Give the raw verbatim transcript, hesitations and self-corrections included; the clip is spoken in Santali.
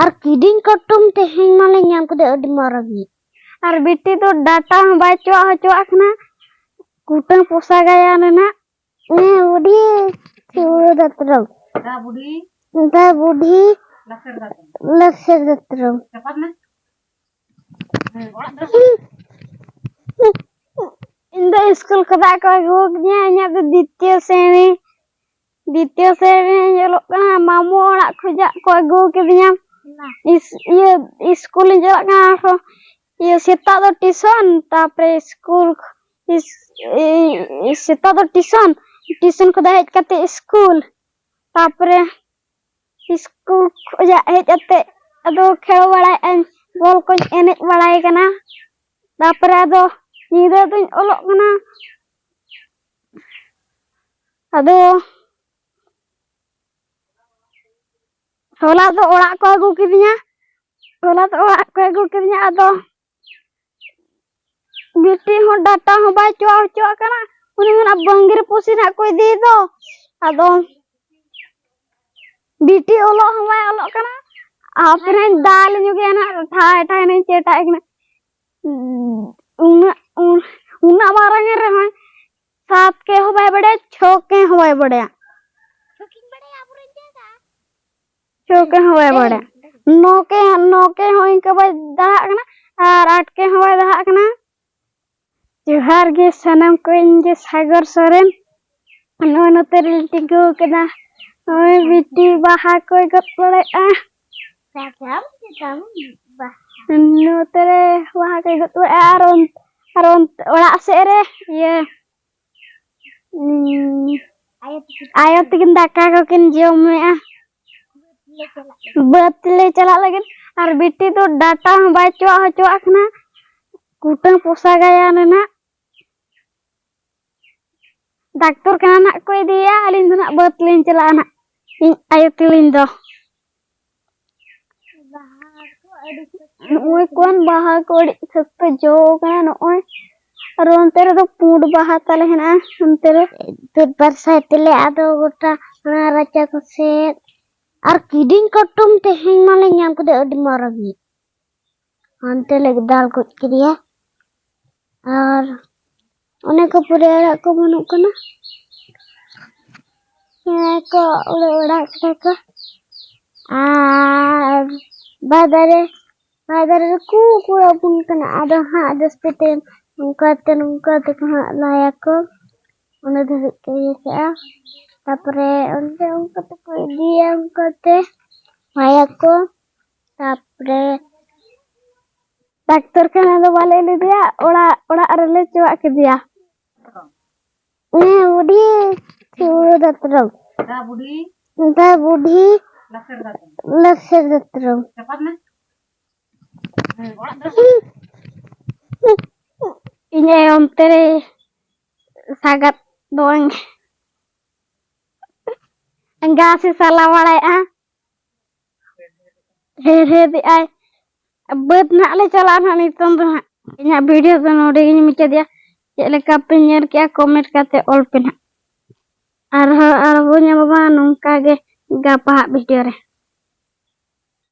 ᱟᱨ ᱠᱤᱫᱤᱧ ᱠᱟᱴᱠᱚᱢ ᱛᱮᱦᱮᱧ ᱢᱟᱞᱮ ᱧᱟᱢ ᱠᱮᱫᱮ ᱟᱹᱰᱤ ᱢᱟᱨᱟᱝ ᱜᱮ᱾ ᱟᱨ ᱵᱤᱴᱤ ᱫᱚ ᱰᱟᱴᱟ ᱦᱚᱸ ᱵᱟᱭ ᱪᱚᱣᱟᱜ ᱦᱚᱪᱚᱣᱟᱜ ᱠᱟᱱᱟ, ᱠᱩᱴᱟᱹ ᱯᱚᱥᱟ ᱜᱟᱭᱟ ᱨᱮᱱᱟᱜ᱾ ᱦᱮᱸ ᱵᱩᱰᱷᱤ, ᱥᱤᱵᱩ ᱫᱟᱛᱨᱚᱢ᱾ ᱫᱟ ᱵᱩᱰᱷᱤ᱾ ᱫᱟ ᱵᱩᱰᱷᱤ᱾ ᱞᱟᱥᱮᱨ ᱫᱟᱛᱨᱚᱢ᱾ ᱞᱟᱥᱮᱨ ᱫᱟᱛᱨᱚᱢ᱾ ᱪᱟᱯᱟᱫ ᱢᱮ᱾ ᱦᱮᱸ, ᱚᱲᱟᱜ ᱫᱚ᱾ ᱤᱧ ᱫᱚ ᱥᱠᱩᱞ ᱠᱷᱚᱱᱟᱜ ᱠᱚ ᱟᱹᱜᱩ ᱠᱤᱫᱤᱧᱟ, ᱤᱧᱟᱹᱜ ᱫᱚ ᱫᱤᱛᱤᱭᱚ ᱥᱨᱮᱱᱤ᱾ ᱫᱤᱛᱤᱭᱚ ᱥᱨᱮᱱᱤᱧ ᱚᱞᱚᱜ ᱠᱟᱱᱟ, ᱢᱟᱢᱩ ᱚᱲᱟᱜ ᱠᱷᱚᱱᱟᱜ ᱠᱚ ᱟᱹᱜᱩ ᱠᱤᱫᱤᱧᱟ᱾ ᱤᱥ-, ᱤᱭᱟᱹ, ᱥᱠᱩᱞᱤᱧ ᱪᱟᱞᱟᱜ ᱠᱟᱱᱟ ᱟᱨᱦᱚᱸ᱾ ᱤᱭᱟᱹ, ᱥᱮᱛᱟᱜ ᱫᱚ ᱴᱤᱭᱩᱥᱚᱱ, ᱛᱟᱨᱯᱚᱨᱮ ᱥᱠᱩᱞ, ᱤᱥ-, ᱤ-, ᱥᱮᱛᱟᱜ ᱫᱚ ᱴᱤᱭᱩᱥᱚᱱ, ᱴᱤᱭᱩᱥᱚᱱ ᱠᱷᱚᱱᱟᱜ ᱦᱮᱡ ᱠᱟᱛᱮ ᱥᱠᱩᱞ, ᱛᱟᱨᱯᱚᱨᱮ ᱥᱠᱩᱞ ᱠᱷᱚᱱᱟᱜ ᱦᱮᱡ ᱠᱟᱛᱮ ᱟᱫᱚ ᱠᱷᱮᱞ ᱵᱟᱲᱟᱭᱮᱫ ᱟᱹᱧ, ᱵᱚᱞ ᱠᱚᱧ ᱮᱱᱮᱡ ᱵᱟᱲᱟᱭ ᱠᱟᱱᱟ᱾ ᱛᱟᱨᱯᱚᱨᱮ ᱟᱫᱚ ᱧᱤᱫᱟᱹ ᱫᱚᱧ ᱚᱞᱚᱜ ᱠᱟᱱᱟ᱾ ᱟᱫᱚ ᱦᱚᱞᱟ ᱫᱚ ᱚᱲᱟᱜ ᱠᱚ ᱟᱹᱜᱩ ᱠᱤᱫᱤᱧᱟ, ᱦᱚᱞᱟ ᱫᱚ ᱚᱲᱟᱜ ᱠᱚ ᱟᱹᱜᱩ ᱠᱤᱫᱤᱧᱟ᱾ ᱟᱫᱚ ᱵᱤᱴᱤ ᱦᱚᱸ ᱰᱟᱴᱟ ᱦᱚᱸ ᱵᱟᱭ ᱪᱚᱣᱟᱣ ᱦᱚᱪᱚᱣᱟᱜ ᱠᱟᱱᱟ, ᱩᱱᱤ ᱦᱚᱸ ᱚᱱᱟ ᱵᱟᱝᱜᱤᱨ ᱯᱩᱥᱤ ᱱᱟᱜ ᱠᱚ ᱤᱫᱤᱭᱮ ᱫᱚ᱾ ᱟᱫᱚ ᱵᱤᱴᱤ ᱚᱞᱚᱜ ᱦᱚᱸ ᱵᱟᱭ ᱚᱞᱚᱜ ᱠᱟᱱᱟ, ᱟᱯᱮ ᱱᱟᱜ ᱫᱟᱜ ᱞᱮ ᱧᱩ ᱠᱮᱭᱟ ᱱᱟᱜ, ᱴᱷᱟᱭ ᱴᱷᱟᱭ ᱱᱟᱜ ᱪᱮᱴᱟᱜ ᱠᱟᱱᱟ᱾ ᱩᱱᱟᱹᱜ, ᱩᱱᱟᱹᱜ ᱢᱟᱨᱟᱝ ᱮᱱ ᱨᱮᱦᱚᱸ ᱥᱟᱛ ᱠᱮ ᱦᱚᱸ ᱵᱟᱭ ᱵᱟᱲᱟᱭᱟ, ᱪᱷᱚ ᱠᱮ ᱦᱚᱸ ᱵᱟᱭ ᱵᱟᱲᱟᱭᱟ᱾ ᱪᱷᱚ ᱠᱮ ᱦᱚᱸ ᱵᱟᱭ ᱵᱟᱲᱟᱭᱟ᱾ ᱱᱚ ᱠᱮ, ᱱᱚ ᱠᱮ ᱦᱚᱸ ᱤᱱᱠᱟᱹ ᱵᱟᱭ ᱫᱟᱲᱮᱭᱟᱜ ᱠᱟᱱᱟ, ᱟᱨ ᱟᱴ ᱠᱮ ᱦᱚᱸ ᱵᱟᱭ ᱫᱟᱲᱮᱭᱟᱜ ᱠᱟᱱᱟ᱾ ᱡᱚᱦᱟᱨ ᱜᱮ ᱥᱟᱱᱟᱢ ᱠᱚ, ᱤᱧ ᱜᱮ ᱥᱟᱜᱚᱨ ᱥᱚᱨᱮᱱ᱾ ᱱᱚᱜᱼᱚᱭ ᱱᱚᱛᱮ ᱨᱮᱞᱮ ᱛᱤᱸᱜᱩ ᱟᱠᱟᱱᱟ᱾ ᱱᱚᱜᱼᱚᱭ ᱵᱤᱴᱤ ᱵᱟᱦᱟ ᱠᱚᱭ ᱜᱚᱫ ᱵᱟᱲᱟᱭᱮᱫᱼᱟ᱾ ᱱᱚᱛᱮ ᱨᱮ ᱵᱟᱦᱟ ᱠᱚᱭ ᱜᱚᱫ ᱵᱟᱲᱟᱭᱮᱫᱼᱟ᱾ ᱟᱨ ᱚᱱ-, ᱟᱨ ᱚᱱ-, ᱚᱲᱟᱜ ᱥᱮᱫ ᱨᱮ ᱤᱭᱟᱹ, ᱩᱸ, ᱟᱭᱳ ᱛᱟᱹᱠᱤᱱ ᱫᱟᱠᱟ ᱠᱚᱠᱤᱱ ᱡᱚᱢᱮᱫᱼᱟ᱾ ᱵᱟᱹᱫᱽ ᱞᱮ ᱪᱟᱞᱟᱜ ᱞᱟᱹᱜᱤᱫ᱾ ᱟᱨ ᱵᱤᱴᱤ ᱫᱚ ᱰᱟᱴᱟ ᱦᱚᱸ ᱵᱟᱭ ᱪᱚᱣᱟᱜ ᱦᱚᱪᱚᱣᱟᱜ ᱠᱟᱱᱟ᱾ ᱠᱩᱴᱟᱹ ᱯᱚᱥᱟ ᱜᱟᱭᱟ ᱨᱮᱱᱟᱜ ᱰᱟᱠᱛᱚᱨ ᱠᱷᱟᱱᱟ ᱱᱟᱜ ᱠᱚ ᱤᱫᱤᱭᱟ, ᱟᱹᱞᱤᱧ ᱫᱚ ᱱᱟᱜ ᱵᱟᱹᱫᱽ ᱞᱤᱧ ᱪᱟᱞᱟᱜᱼᱟ ᱱᱟᱜ, ᱤᱧ ᱟᱭᱳ ᱛᱟᱹᱞᱤᱧ ᱫᱚ᱾ ᱱᱚᱜᱼᱚᱭ ᱠᱚᱱ ᱵᱟᱦᱟ ᱠᱚ ᱟᱹᱰᱤ ᱥᱚᱠᱛᱚ ᱡᱚ ᱠᱟᱱᱟ ᱱᱚᱜᱼᱚᱭ, ᱟᱨ ᱚᱱᱛᱮ ᱨᱮᱫᱚ ᱯᱩᱸᱰ ᱵᱟᱦᱟ ᱛᱟᱞᱮ ᱦᱮᱱᱟᱜᱼᱟ, ᱚᱱᱛᱮ ᱨᱮ᱾ ᱫᱚᱨᱵᱟᱨ ᱥᱟᱭ ᱛᱮᱞᱮ ᱟᱫᱚ ᱜᱚᱴᱟ ᱚᱱᱟ ᱨᱟᱪᱟ ᱠᱚᱥᱮᱫ᱾ ᱟᱨ ᱠᱤᱫᱤᱧ ᱠᱟᱴᱠᱚᱢ ᱛᱮᱦᱮᱧ ᱢᱟᱞᱮ ᱧᱟᱢ ᱠᱮᱫᱮ ᱟᱹᱰᱤ ᱢᱟᱨᱟᱝ ᱜᱮ᱾ ᱦᱟᱱᱛᱮ ᱞᱮ ᱫᱟᱞ ᱜᱚᱡ ᱠᱮᱫᱮᱭᱟ᱾ ᱟᱨ ᱚᱱᱮ ᱠᱚ ᱯᱩᱨᱟᱹᱭ ᱟᱲᱟᱜ ᱠᱚ ᱵᱟᱹᱱᱩᱜ ᱠᱟᱱᱟ᱾ ᱦᱮᱸ ᱠᱚ ᱚᱲᱟᱜ ᱚᱲᱟᱜ ᱠᱟᱱᱟ ᱠᱚ᱾ ᱟᱨ ᱵᱟᱦᱟ ᱫᱟᱨᱮ, ᱵᱟᱦᱟ ᱫᱟᱨᱮ ᱨᱮ ᱠᱚ ᱠᱚ ᱟᱵᱩᱱ ᱠᱟᱱᱟ᱾ ᱟᱫᱚ ᱦᱟᱸᱜ ᱡᱟᱹᱥᱛᱤ ᱛᱮ ᱱᱚᱝᱠᱟ ᱛᱮ ᱱᱚᱝᱠᱟ ᱛᱮᱠᱚ ᱦᱟᱸᱜ ᱞᱟᱭᱟᱠᱚ᱾ ᱚᱱᱟ ᱫᱷᱟᱹᱵᱤᱡ ᱠᱚ ᱤᱭᱟᱹ ᱠᱮᱜᱼᱟ᱾ ᱛᱟᱯᱚᱨᱮ ᱚᱱᱛᱮ ᱚᱱᱠᱟ ᱛᱮᱠᱚ ᱤᱫᱤᱭᱟ, ᱚᱱᱠᱟ ᱛᱮ ᱞᱟᱭᱟᱠᱚ᱾ ᱛᱟᱯᱚᱨᱮ ᱰᱟᱠᱛᱚᱨ ᱠᱷᱟᱱᱟ ᱫᱚ ᱵᱟᱞᱮ ᱤᱫᱤ ᱞᱮᱫᱮᱭᱟ, ᱚᱲᱟᱜ, ᱚᱲᱟᱜ ᱨᱮᱞᱮ ᱪᱟᱵᱟᱜ ᱠᱮᱫᱮᱭᱟ᱾ ᱦᱮᱸ, ᱵᱩᱰᱷᱤ ᱪᱷᱩᱲᱟᱹ ᱫᱟᱛᱨᱚᱢ᱾ ᱫᱟ ᱵᱩᱰᱷᱤ᱾ ᱫᱟ ᱵᱩᱰᱷᱤ ᱞᱟᱥᱮᱨ ᱫᱟᱛᱨᱚᱢ᱾ ᱞᱟᱥᱮᱨ ᱫᱟᱛᱨᱚᱢ᱾ ᱪᱟᱯᱟᱫ ᱢᱮ᱾ ᱦᱮᱸ, ᱚᱲᱟᱜ ᱫᱚ᱾ ᱤᱧ ᱟᱭᱳ ᱚᱱᱛᱮ ᱨᱮ ᱥᱟᱜᱟᱫ ᱫᱚ ᱮᱸᱜᱟ ᱥᱮ ᱥᱟᱞᱟ ᱵᱟᱲᱟᱭᱮᱫᱼᱟ᱾ ᱦᱮᱲᱦᱮᱫ ᱮᱫᱟᱭ᱾ ᱵᱟᱹᱫᱽ ᱱᱟᱦᱟᱜ ᱞᱮ ᱪᱟᱞᱟᱜᱼᱟ ᱱᱟᱦᱟᱜ ᱱᱤᱛᱚᱝ ᱫᱚ ᱱᱟᱦᱟᱜ᱾ ᱤᱧᱟᱹᱜ video ᱫᱚ ᱱᱚᱰᱮ ᱜᱤᱧ ᱢᱩᱪᱟᱹᱫᱮᱜᱼᱟ᱾ ᱪᱮᱫ ᱞᱮᱠᱟ ᱯᱮ ᱧᱮᱞ ᱠᱮᱜᱼᱟ, comment ᱠᱟᱛᱮ ᱚᱞ ᱯᱮ ᱱᱟᱦᱟᱜ᱾ ᱟᱨᱦᱚᱸ, ᱟᱨᱦᱚᱸ ᱵᱚᱱ ᱧᱟᱯᱟᱢᱟ ᱱᱚᱝᱠᱟ ᱜᱮ ᱜᱟᱯᱟ ᱦᱟᱜ video ᱨᱮ᱾